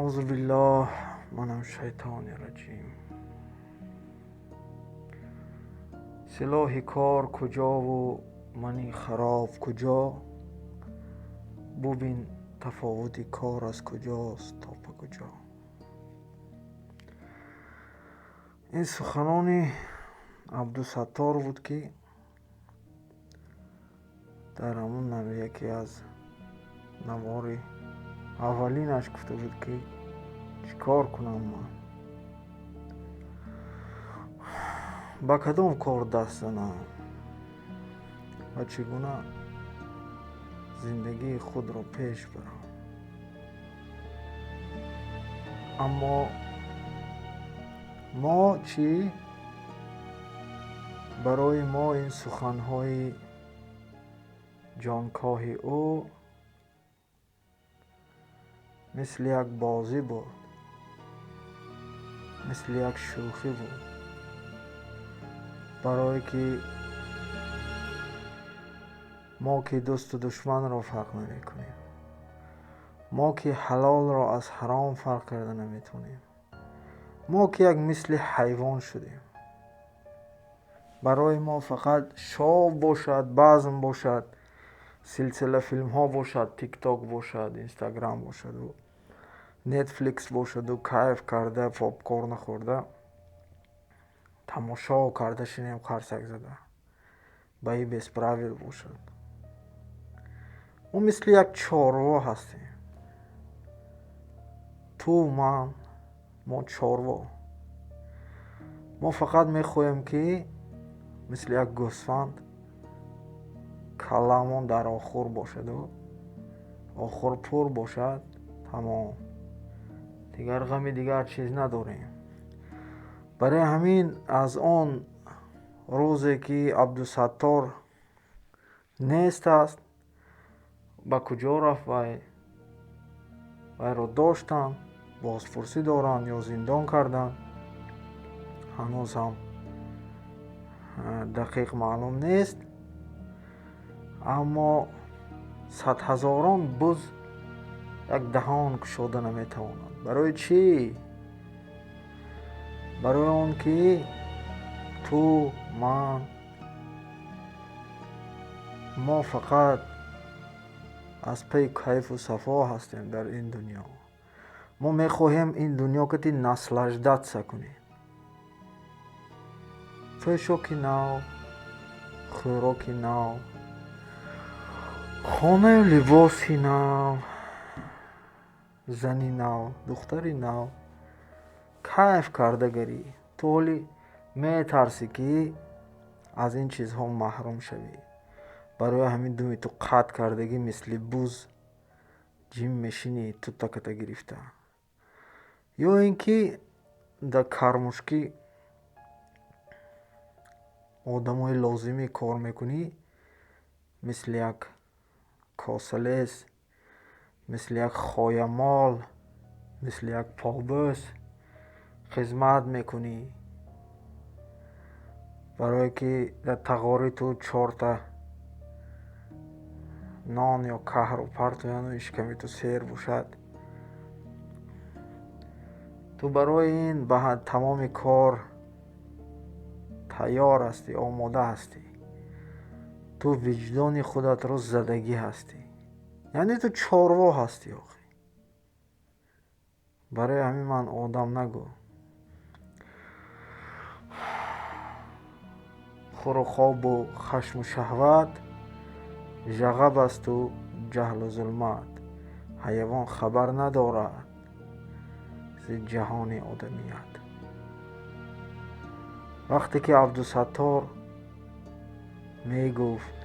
Аузу биллоҳ манам шайтони раҷим. Силоҳи кор куҷову мани хароб куҷо? Бубин тафовути кор аз куҷост то ба куҷо. Ин суханони Абдусаттор буд, ки дар ҳамун яке аз навори аввалинаш гуфта буд, ки чӣ кор кунам ман, ба кадом кор даст занам ва чӣ гуна зиндагии худро пеш барам. Аммо мо чӣ? Барои мо ин суханҳои ҷонкоҳи ӯ мисли як бозӣ буд, мисли як шӯхӣ буд, барое ки мо ки дӯсту душманро фарқ намекунем, мо ки ҳалолро аз ҳаром фарқ карда наметавонем, мо ки як мисли ҳайвон шудем. Барои мо фақат шов бошад, базм бошад, силсила филмҳо бошад, тикток бошад, инстаграм бошаду нетфликс бошаду кайф карда, попкорн хӯрда, тамошо карда шинем қарсак зада. Ба и без правил бошад. Мо мисли як чорво ҳастем. Ту, ман, мо чорво. Мо фақат мехоҳем, ки мисли як гӯсфанд калламон дар охур бошаду охур пур бошад, тамом. Дигар ғами дигар чиз надорем. Барои ҳамин аз он рӯзе ки Абдусаттор нест аст, ба куҷо рафт вай? Вайро доштанд, бозпурсӣ доранд ё зиндон карданд, ҳанӯз ҳам дақиқ маълум нест. Аммо садҳазорон буз як даҳон кушода наметавонанд. Барои чӣ? Барои он ки ту, ман, мо фақат аз пайи кайфу сафо ҳастем дар ин дунё. Мо мехоҳем ин дунё кати наслаждаться кунем. Пӯшоки нав, хӯроки нав, хонаю либоси нав, зани нав, духтари нав, кайф карда гарӣ. Ту ҳоли метарсӣ, ки аз ин чизҳо маҳрум шавӣ. Барои ҳамин думи ту қатъ кардагӣ, мисли буз ҷим мешинӣ тутаката гирифта. Ё ин ки дар кармушкӣ одамои лозимӣ кор мекунӣ, мисли як косалес, мисли як хоямол, мисли як побӯс хизмат мекунӣ, барое ки дар тағори ту чорта нон ё каҳру партояну ишками ту сер бошад. Ту барои ин ба тамоми кор тайёр ҳастӣ, омода ҳастӣ. Ту виҷдони худатро задагӣ ҳастӣ. Яъне ту чорво ҳастӣ охӣ. Барои ҳамин ман одам нагӯ. Хӯру хобу хашму шаҳват жағаб асту ҷаҳлу зулмат. Ҳайвон хабар надорад зи ҷаҳони одамият. Вақте ки Абдусаттор мегуфт,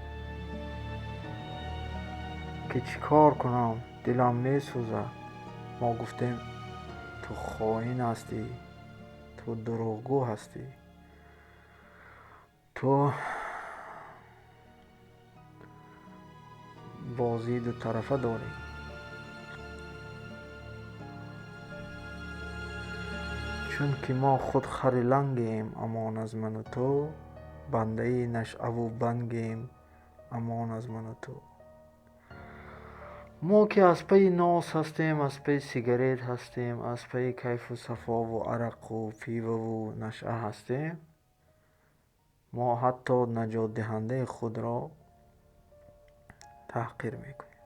ки чӣ кор кунам, дилам месӯзад, мо гуфтем ту хоин ҳастӣ, ту дурӯғгӯ ҳастӣ, ту бозии дутарафа дорӣ. Чунки мо худ хари лангем, амон аз ману ту, бандаи нашъаву бангем, амон аз ману ту. Мо ки аз пайи нос ҳастем, аз пайи сигарет ҳастем, аз пайи кайфу сафову арақу пивову нашъа ҳастем, мо ҳатто наҷотдиҳандаи худро таҳқир мекунем.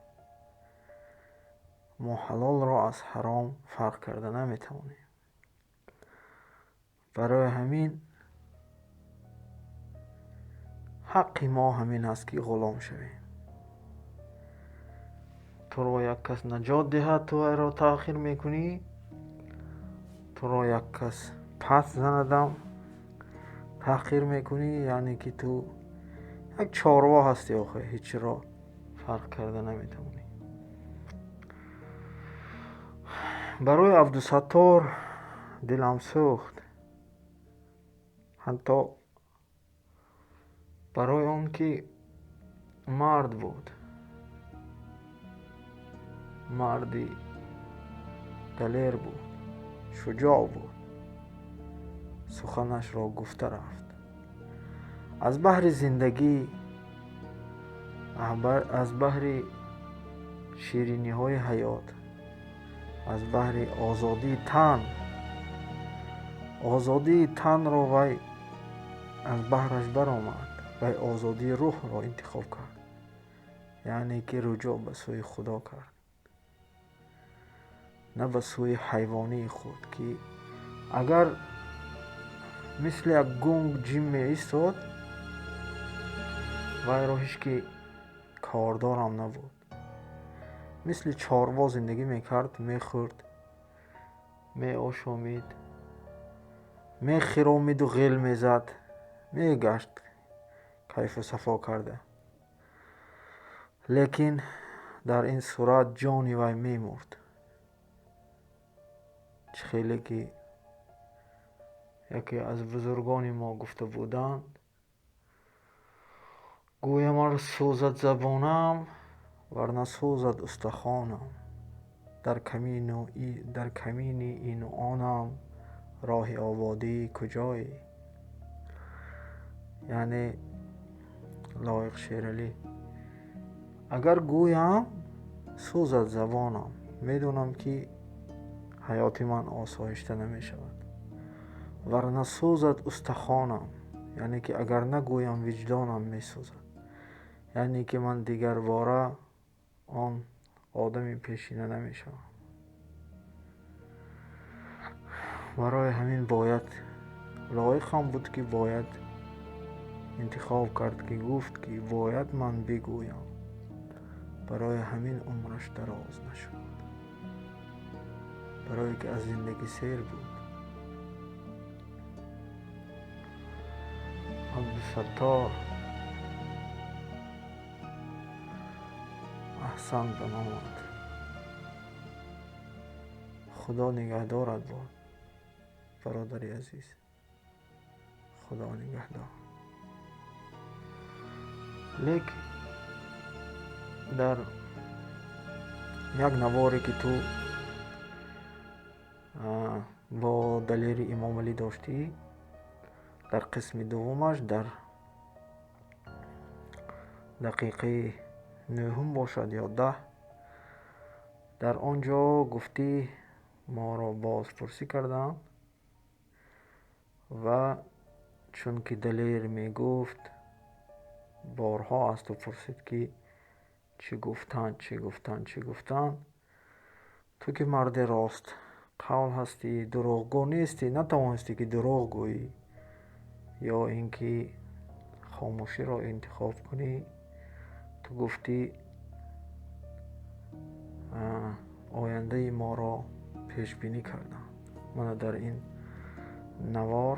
Мо ҳалолро аз ҳаром фарқ карда наметавонем. Барои ҳамин ҳаққи мо ҳамин аст, ки ғулом шавем. Туро як кас наҷот диҳад, ту вайро таъхир мекунӣ. Туро як кас пас занадам, таҳқир мекунӣ. Яъне ки ту як чорво ҳастӣ, охир ҳечро фарқ карда наметавонӣ. Барои Абдусаттор дилам сӯхт, ҳатто барои он ки мард буд, марди далер буд, шуҷоъ буд, суханашро гуфта рафт. Аз баҳри зиндагӣ, аз баҳри шириниҳои ҳаёт, аз баҳри озодии тан, озодии танро вай аз баҳраш баромад, вай озодии рӯҳро интихоб кард, яъне ки руҷӯъ ба сӯи Худо кард, на ба сӯи ҳайвонии худ, ки агар мисли як гунг ҷим меистод, вайро ҳеҷ ки кордорам набуд. Мисли чорво зиндагӣ мекард, мехӯрд, меошомид, мехиромиду ғел мезад, мегашт кайфу сафо карда. Лекин дар ин сурат ҷони вай мемурд. Чӣ хеле ки яке аз бузургони мо гуфта буданд: гӯям ар сӯзад забонам, варна сӯзад устахонам, дар камини ину онам роҳи ободӣ куҷоӣ? Яъне Лоиқ Шералӣ, агар гӯям сӯзад забонам, медонам ки ҳаёти ман осоишта намешавад. Варна сӯзад устахонам, яъне ки агар нагӯям виҷдонам месӯзад, яъне ки ман дигарбора он одами пешина намешавам. Барои ҳамин бояд лоиқам буд, ки бояд интихоб кард, ки гуфт ки бояд ман бигӯям. Барои ҳамин умраш дароз нашуд, барое ки аз зиндагӣ сер буд. Абдусаттор, аҳсан ба номат, Худо нигаҳдорат бод, бародари азиз, Худо нигаҳдор. Лек дар як наворе ки ту бо Далери Имомалӣ доштӣ, дар қисми дуввумаш дар дақиқаи 9 бошад ё 10, дар он ҷо гуфтӣ моро бозпурсӣ карданд ва чунки Далер мегуфт, борҳо аз ту пурсид ки чӣ гуфтанд, чӣ гуфтанд, чӣ гуфтанд. Ту ки марди рост қавл ҳастӣ, дурӯғгӯ нестӣ, натавонистӣ ки дурӯғ гӯӣ ё ин ки хомӯширо интихоб кунӣ. Ту гуфтӣ ояндаи моро пешбинӣ карданд. Мана дар ин навор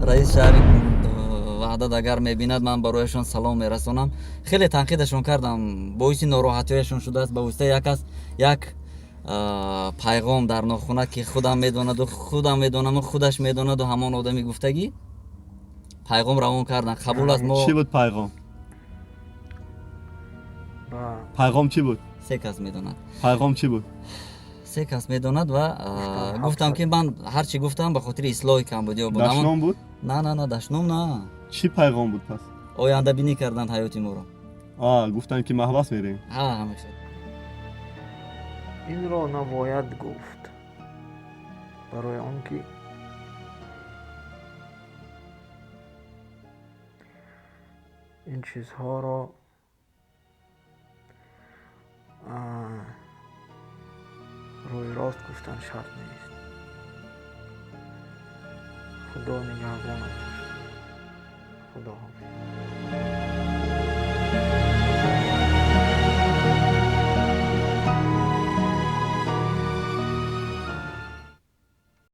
раис шаҳри Ваҳдат агар мебинад, ман барояшон салом мерасонам. Хеле танқидашон кардам, боиси нороҳатиҳояшон шудааст ба воситаи як аз як пайғом дар нохуна, ки худам медонаду худам медонаму худаш медонаду ҳамон одами гуфтагӣ пайғом равон кардан. Қабул аст мо. Чӣ буд пайғом? Пайғом чӣ буд? Се кас медонад. Пайғом чӣ буд? Се кас медонад ва гуфтам ки ман ҳар чӣ гуфтам ба хотири ислоҳи камбудиҳо буд. Дашном буд? На, на, на, дашном на. Чӣ пайғом буд пас? Ояндабинӣ карданд ҳаёти моро. Гуфтанд ки маҳбас мерем. Ҳа, ҳамеша. Инро набояд гуфт, барои он ки ин чизҳоро рӯи рост гуфтан шарт нест. Худо нигаҳбонат бошад. Худоҳофиз.